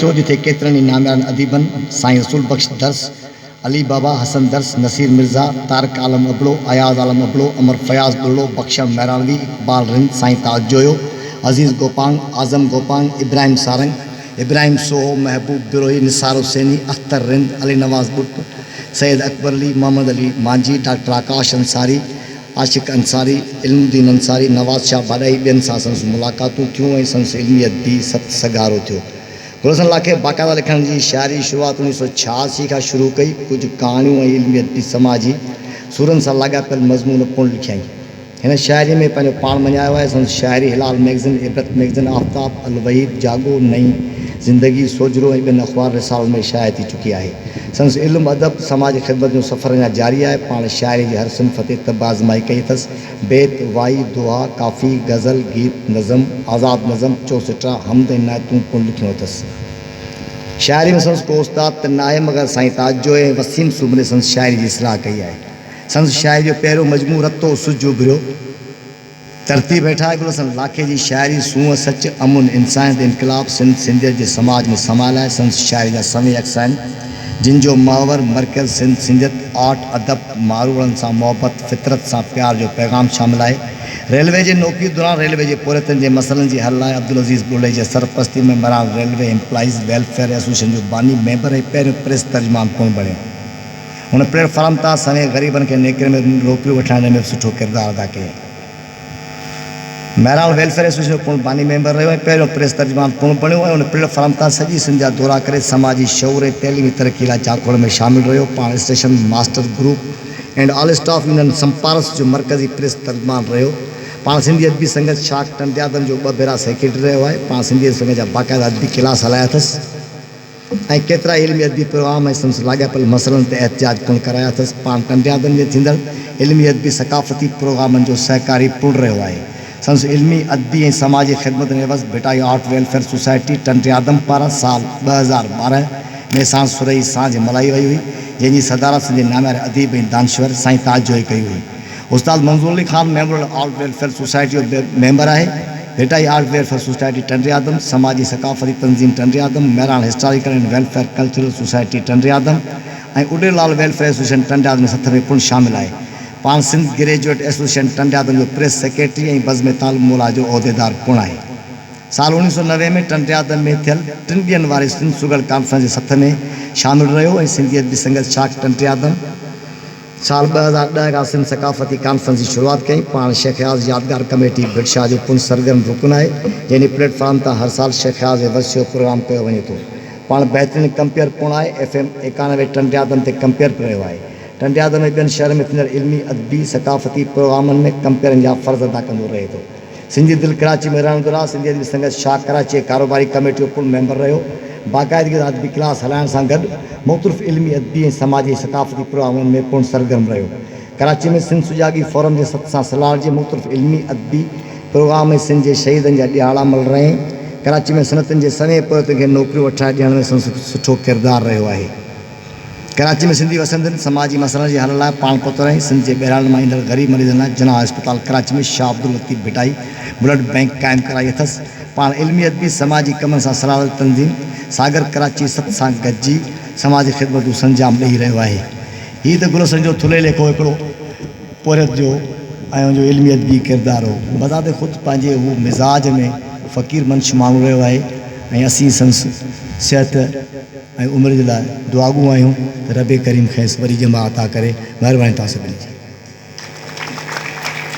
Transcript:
ٿيو، جتي ڪيترن ئي ناميارن اديبن، سائين رسول بخش درس، علي بابا، حسن درس، نصير مرزا، طارق عالم ابڙو، اياز عالم ابڙو، امر فياض ٻرڙو، بخشڻ مهراڻوي، اقبال رند، سائين تاج جويو، عزيز گوپانگ، اعظم گوپانگ، ابراهيم سارنگ، ابراهيم سوهو، محبوب بروهي، نثار حسيني، اختر رند، علي نواز ٻٽ، سيد اڪبر علي، محمد علي مانجهي، ڊاڪٽر آڪاش انصاري، عاشق انصاري، علم الدين انصاري، نواز شاهه ڀاڏائي ٻين سان سندس ملاقاتون ٿيون ۽ سندس علمي ادبي ست سگهارو ٿيو. گل حسن لاکي باقاعده لکڻ جي شاعري جي شروعات 1986 کان شروع ڪئي. ڪجهه ڪهاڻيون ۽ علمي ادبي سماجي سورن سان لاڳاپيل مضمون پڻ لکيائين. هن شاعريء ۾ پنهنجو پاڻ مڃايو آهي. سندس شاعري هلال مئگزين، عبرت مئگزين، آفتاب، الوحيد، جاڳو، نئين زندگي، سوجهرو ۽ ٻين اخبار رسالن ۾ شايع ٿي چڪي آهي. سندس علم، ادب، سماجي خدمت جو سفر اڃا جاري آهي. پاڻ شاعريء جي هر صنف تي طبع آزمائي ڪئي اٿس. بيت، وائي، دوها، ڪافي، غزل، گيت، نظم، آزاد نظم، چوسٽا، حمد ۽ نعتون پڻ لکيون اٿس. شاعريء ۾ سندس ڪو استاد ته ناهي مگر سائين تاج جويي ۽ وسيم سومري سندس شاعريء جي اصلاح ڪئي آهي. سندس شاعري جو پهريون مجموعو رتو سج اڀريو. ترتيب هيٺ آهي. گل حسن لاکي جي شاعري سونهن، سچ، امن، انسانيت، انقلاب، سنڌ، سنڌيت جي سماج ۾ سمايل آهي. سندس شاعري جا سوين عڪس آهن، جن جو محور، مرڪز سنڌ، سنڌيت، آرٽ، ادب، ماروئڙن سان محبت، فطرت سان پيار جو پيغام شامل آهي. ريلوي جي نوڪري دوران ريلوي جي پورهيتن جي مسئلن جي حل لاء عبدالعزيز ٻرڙي جي سرپرستي ۾ Mehran railway employees welfare association جو باني ميمبر ۽ پهريون پريس ترجمان پڻ بڻيو. هن پليٽ فارم تان سوين غريبن کي نيڪري ۾ نوڪريون وٺرائڻ ۾ به سٺو ڪردار ادا ڪيائين. مهراڻ ويلفيئر ايسوسيئيشن جو پڻ باني ميمبر رهيو ۽ پهريون پريس ترجمان پڻ بڻيو ۽ ان پليٽ فارم تان سڄي سنڌ جا دورا ڪري سماجي شعور ۽ تعليمي ترقي لاء جاکوڙ ۾ شامل رهيو. پاڻ station master group and all staff union سمپارس جو مرڪزي پريس ترجمان رهيو. پاڻ سنڌي ادبي سنگت شاخ ٽنڊيادم جو ٻه ڀيرا سيڪريٽري رهيو آهي. پاڻ سنڌي ادبي سنگت جا باقاعده ادبي ڪلاس هلايا اٿس. ۽ ڪيترائي علمي ادبي پروگرام ۽ سندس لاڳاپيل مسئلن تي احتجاج پڻ ڪرايا اٿس. پاڻ ٽنڊيادن ۾ ٿيندڙ علمي ادبي ثقافتي پروگرامن جو سهڪاري پڻ رهيو آهي. سندس علمي، ادبي ۽ سماجي خدمتن عيوض ڀٽائي آرٽ ويلفيئر سوسائٽي ٽنڊيادم پاران سال 2012 ۾ ساڻس سرهي سانجهه ملهائي وئي هئي، جنهن جي صدارت سنڌ جي نامياري اديب ۽ دانشور سائين تاج جويي ڪئي هئي. استاد Manzoor Ali Khan memorial art welfare society جو ميمبر آهي. ڀٽائي آرٽ ويلفيئر سوسائٽي ٽنڊي آدم، سماجي ثقافتي تنظيم Tando Adam, Mehran historical and welfare cultural society Tando Adam ۽ Uder Lal welfare association Tando Adam سٿ ۾ پڻ شامل آهي. پاڻ سنڌ گريجوئيٽ ايسوسيئيشن ٽنڊي آدم جو پريس سيڪريٽري ۽ بزم طالب مولا جو عهديدار پڻ آهي. سال 1990 ۾ ٽنڊي آدم ۾ ٿيل ٽن ڏينهن واري سنڌ سگهڙ ڪانفرنس جي سٿ ۾ شامل رهيو ۽ سنڌي ادبي سنگت شاخ ٽنڊي آدم، سال 2010 کان سنڌ ثقافتي ڪانفرنس جي شروعات ڪئي. پاڻ شيخ اياز يادگار ڪميٽي ڀٽ شاهه جو پڻ سرگرم رڪن آهي، جنهن جي پليٽ فارم تان هر سال شيخ اياز جي ورسيء جو پروگرام ڪيو وڃي ٿو. پاڻ بهترين ڪمپيئر پڻ آهي. ايف ايم 91 ٽنڊيآدم تي ڪمپيئر به رهيو آهي. ٽنڊيآدم ۽ ٻين شهرن ۾ ٿيندڙ علمي، ادبي، ثقافتي پروگرامن ۾ ڪمپيئرنگ جا فرض ادا ڪندو رهي ٿو. سنڌ جي دل ڪراچي ۾ رهڻ دوران سنڌي ادبي سنگت شاخ ڪراچي جي ڪاروباري ڪميٽي جو پڻ ميمبر رهيو. باقاعدگي سان ادبي ڪلاس هلائڻ سان گڏ مختلف علمي، ادبي ۽ سماجي ۽ ثقافتي پروگرامن ۾ پڻ سرگرم رهيو. ڪراچي ۾ سنڌ سجاڳي فورم جي سٿ سان سلهاڙجي مختلف علمي، ادبي پروگرام ۽ سنڌ جي شهيدن جا ڏهاڙا ملهرايائين. ڪراچي ۾ صنعتن جي سوين پورهيتن کي نوڪريون وٺرائي ڏيڻ ۾ سندس سٺو ڪردار رهيو آهي. ڪراچي ۾ سنڌي وسندين سماجي مسئلن جي حل لاء پاڻ پهتو رهي. سنڌ جي ٻهراڙين مان ايندڙ غريب مريضن لاء جناح اسپتال ڪراچي ۾ شاهه عبداللطيف ڀٽائي بلڊ بئنڪ قائم ڪرائي اٿس. پاڻ علمي ادبي سماجي ڪمن سان سلهاڙيل تنظيم ساگر ڪراچي ست سان گڏجي سماجي خدمتون سرانجام ڏئي رهيو آهي. هي ته گل حسن جو ٿلهي ليکو هڪڙو پورهيت جو ۽ ان جو علمي ادبي ڪردار هو. بذات خود پنهنجي هو مزاج ۾ فقير منش ماڻهو رهيو آهي ۽ اسين سندس صحت ۽ عمر جي لاء دعاڳو آهيون ته رب ڪريم کيس وڏي ڄمار عطا ڪري. مهرباني توهان سڀني جي.